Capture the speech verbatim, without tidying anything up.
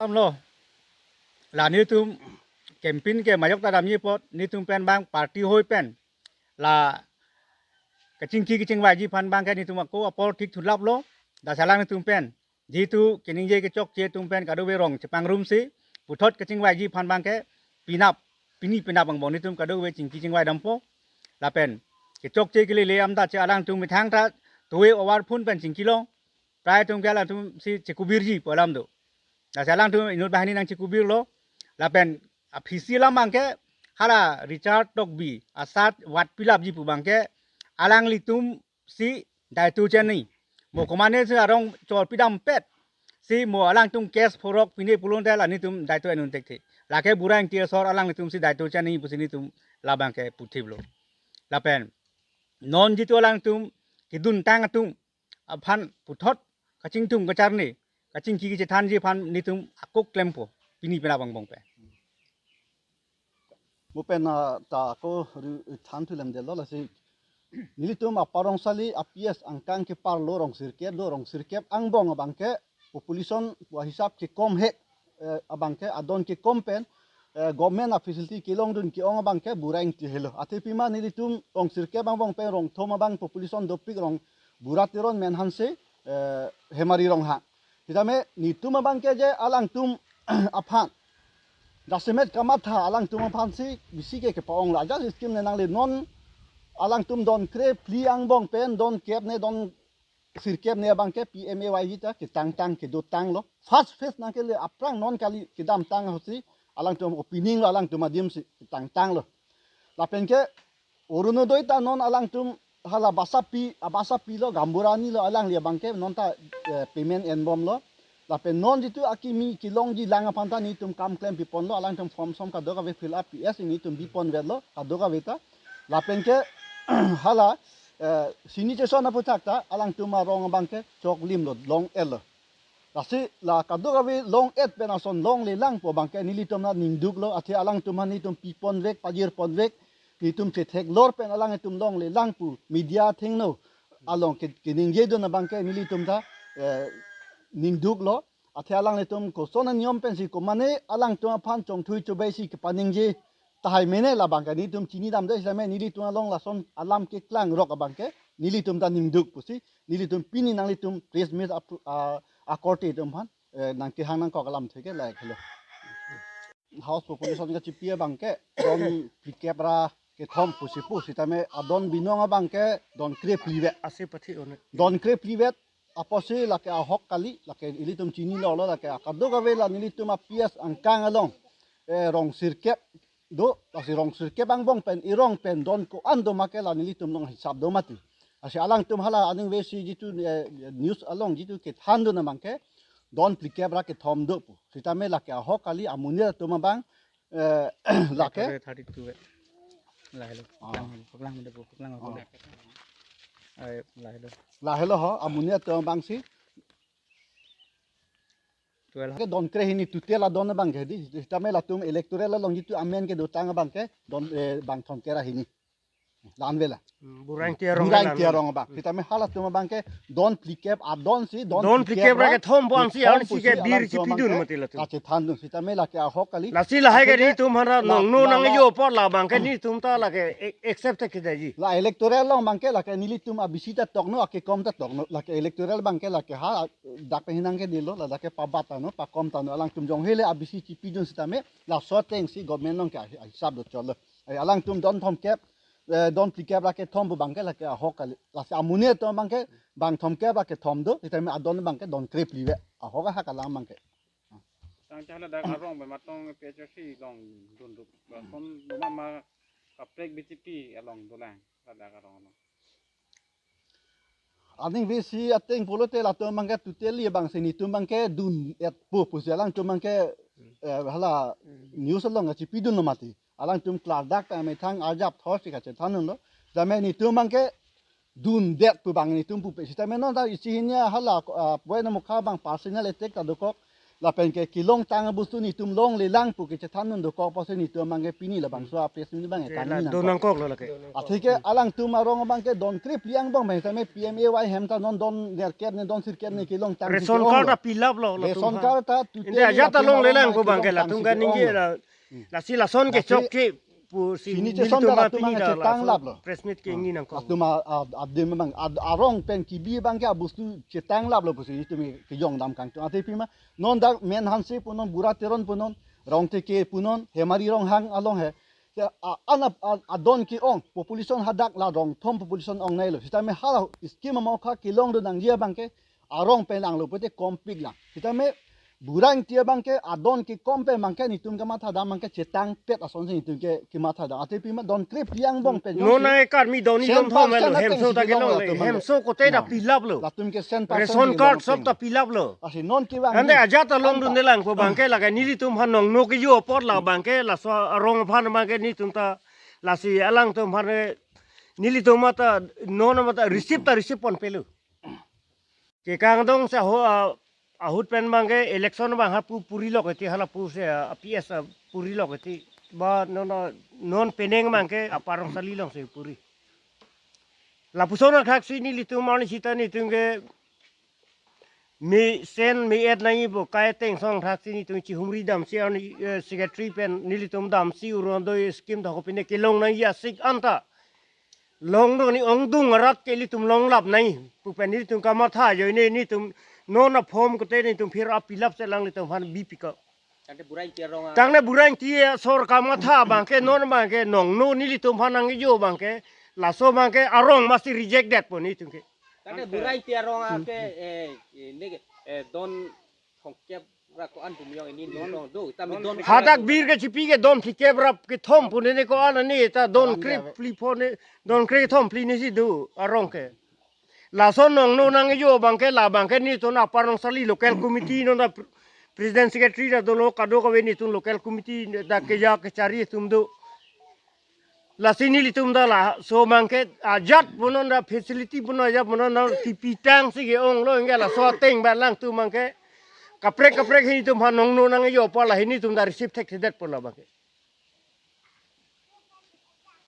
Amlo, la netum campaign ke majok ta damji apot netum pen bang party hoi pen la kachingki kachingvaiji aphan bang ke netum ako apor thik thulaplo. Lasi alangtum pen jitu keningje kechokche atum pen kadokave rong chepangrumsi puthot kachingvaiji aphan bang ke penap, pini penap angbong netum kadokave chingki chingvai dampo. Lapen kechokche kelele amda che alangtum methang ta towe over phone pen chingkilong. Prai atum ke alangtum si chekubirji pu alam do. Lasi alangtum inut banghini nangchekubirlo. Lapen aphisi alam bang ke hala Richard Tokbi asat vat pilapji pu bang ke alanglitum si daito chani. Mo komane si arong chor pidampet si mo alangtum case phorok pine pulote la netum daito en-un thekthe. Lake Bura Ingti asor alanglitum si daito chani pusi netum labang ke puthiplo. Lapen non jitu alangtum keduntang atum aphan puthot kachingthum kacharni, kachingki kachethanji aphan netum ako klempo pini penap angbong pen. Mo pen, ah, ta ako ri-, than thulem detlo, lasi nelitum aparong sali a P S angkang kepar lo, rong sirkep do, rong sirkep angbong abang ke population pu ahisap kekom he, eh, abang ke adon kekom pen, eh, government a facility kelongdun ke-ong abang ke Bura Ingti helo. Athe pima nelitum rong sirkep angbong pen rong thom abang population dopik rong Bura Teron, Menhanse, eh, Hemari Ronghang. Sitame netum abang ke je alangtum aphan jasemet kamatha alangtum aphan si bisi ke kepa-ong la. Just scheme ne nangle non alangtum don krephli angbong pen don kep ne don sirkep ne abang ke P M A Y G ta ketangtang kedotanglo. First phase nangkele aphrang non kali kedamtang ahut si alangtum opening lo, alangtum adim si ketangtanglo. Lapen ke Orunodoi ta non alangtum hala basapi, abasapi lo, gaonbura ni lo, alangli abang ke non ta, eh, payment enbomlo. Lapen non jitu akimi kelongji lang aphan ta netum kam klem piponlo, alangtum form som kadokave fill up P S netum bipon vetlo kadokave ta. Lapen ke hala, eh, sini cheson aputhak ta alangtum arong abang ke choklimlo, long-etlo. Lasi la kadokave long-et pen ason longle lang pu abang ke nelitum ta ningduklo, athe alangtum aphan netum piponvek, pajirponvek, netum chetheklor pen alangtum longle lang pu media athengno along ke, keningjedun abang ke nelitum ta, eh, ningduklo. Athe alanglitum koson aniyom pensi komane alangtum aphan chongthui chobai si kepaningje tahai mene labang ke netum chinidamde, sitame nelitum along lason alam keklangrok abang ke nelitum ta ningduk pusi nelitum pini nanglitum press meet ap-, ah, akorte atum aphan, eh, nangkehang nangkok alamthe ke lahelo. House population kachipi abang ke don phlikep ra kethom pusi pu, sitame adon binong abang ke don krephli vet. Asi pathi one. Don krephli vet apotsi lake ahok kali, lake ilitum chinilo lo, lake kadokave la nelitum a P S angkang along, eh, rong sirkep do, lasi rong sirkep angbong pen erong pen don ko-an do ma ke la nelitum along hisap do mati. Lasi alangtum hala aningve si jitu, eh, news along jitu kethandun abang ke don phlikep ra kethom do pu. Sitame lake ahok kali, amonit atum abang, eh, lake. Thirty-two, eh. Lahelo. Ah. Phoklang, phoklang, phoklang, phoklang, ah, phoklang. Eh, lahelo. Lahelo ho, amonit atum abang si. Twelve. Ke don krehini total adon abang ke di. Sitame latum electoral along jitu amen kedotang abang ke don, eh, bang thomkep ra hini. La-an vela. Hmm, Bura Ingti arong Bura la Ingti amen. Arong abang. Sitame halatum abang ke don phlikep adon si, don phlikep ra kethom pu ansi, kethom ansi pusi ke bir alangtum chipidun abang ke mati latum. Kachethandun. Sitame lake ahok kali. Lasi lahai ke lake netum hara la-, nangno la-, nangjo la- apor labang ke netum ta lake e-, accept ta kedaiji. La electoral along abang ke lake nelitum abisi ta tokno, akekom ta tokno. Lake electoral abang ke lake ha dak pen hinang ke dilo, la dak ke pabat tangno, pakom tangno, alangtum jong hele abisi chipidun sitame laso ateng si government along ke ahi-, ahisap do cholo. Eh, alangtum don thomkep, eh, don phlikep ra kethom pu abang ke lake ahok kali. Lasi amonit atum abang ke bang thomkep ra kethom do, sitame adon abang ke don krephli vet. Ahok ahak alam abang ke. Tangte hala dak arong pen matong P H R C along dundup. Lason doma ma kaprek B J P along dolang. Ladak arong along. Aningve si ateng pulote latum abang ke totally abang si netum abang ke dun-et pu pusi alangtum abang ke, eh, hala news along kachipidunlo mati. Alangtum klardak ta methang arjap thor si kachethandunlo. Sitame netum abang ke dundet pu abang netum pupe. Sitame non ta isi hini hala, ah, puvoinomokha abang personal attack ta dokok. Lapen ke kelongtang abustu netum longlelang pu kechethan nangdokok apotsi netum abangke pini labangso a-press meet abangke Ke kangni la nangkok. Donangkok lo lake. Atheke alangtum arong abangke don krepli angbong abang tame P M A Y hem ta non don nerkep ne don sirkep ne kelongtang Ration si card ong lo. Ta fill up lo, latum Ration ha. Card ta totally India ajat ta latum arong longlelang abangke ko abangke kelongtang latum si kan ningje ong lo. La, Hmm. lasi lason ke Lasi chokche pusi sini nelitum chesong da ma latum pini abangke da chetang laso lap lo. Press meet ke Hmm. ingni nangkok. Latum a, a, adim abang, a, arong pen kebi abangke abustu chetang lap lo pusi netum kejong dam kangtung. Athe pima non dak Men Hanse punon, Bura Teron punon, Rong Teke punon, Hemari Ronghang along he. Ya, a, an a, a, adon ke-ong, population hadak la rong thom population ongnei lo. Sitame hala scheme amokha kelongdun nangji abangke arong pen lang lo pute kompik lang. Sitame Bura Ingti abangke adon kekom pen abangke netum kamatha dam abangke chetangpet asonsi netum ke kematha dam. Athe pima don krepli angbong pen Non jongsi nang ekar mi don ni sen don thom percent lo, ateng hemso si ta kelong kelong lo, latum abangke. Hemso kote ta Hmm. fill up lo. Latum ke sen percent Ration si card kelong sob ateng. Ta fill up lo. Asi non kevang Ande ni. Ajat ta longdun Anta. Nelang ko abangke lake nelitum aphan nongno kejo apot la abangke laso arong aphan abangke netum ta lasi alangtum aphan ke nelitum mata non mata receive ta receive ponpe lo. Ke kangdong sa ho a, ahut pen abangke election abang ha pu puri lok eti hala pu se a, P S a puri lok eti ba non non penang abangke Upper Rongchali alongsi puri. Lapuson athak si nelitum arni sita netum ke me sen me-et nangji bo kai ateng song athak si netum chihumri damsi arni, eh, secretary pen nelitum damsi Orunodoi scheme ta kopine kelong nangji asik anta. Longdun ni ongdung arat ke ilitum longlap nangji pu pen nelitum kamatha ajoine netum non a-form kote netum phir a-fill up selang nelitum aphan bipikok. Tangte Bura Ingti arong a- Tangte Bura Ingti asor kamatha abangke non abangke nongno nelitum aphan nangkejo abangke laso abangke arong masi reject det po netum ke. Tangte Bura Ingti arong a ke, eh, eh, ne ke, eh, don thomkep ra ko-an tum yong ini ni don do, tami don Hadak bir kechipi ke don phlikep ra kethom pu ne ko-an ani ta don Don krepli pho ne, don krethom phli ne si do arong ke. Laso nongno nangkejo abangke la abangke netum Upper Rongchali local committee non ta pre-, president secretary ta dolo kadokave netum local committee ta keja kechari atum do. Lasi nelitum ta laso abangke ajat punon ta facility punon ajat punon ta T P tang si ke-ong lo ingke laso ateng ba alangtum abangke kaprek kaprek hi netum aphan nongno nangkejo apot la hi netum ta receive thekthedet po la abangke.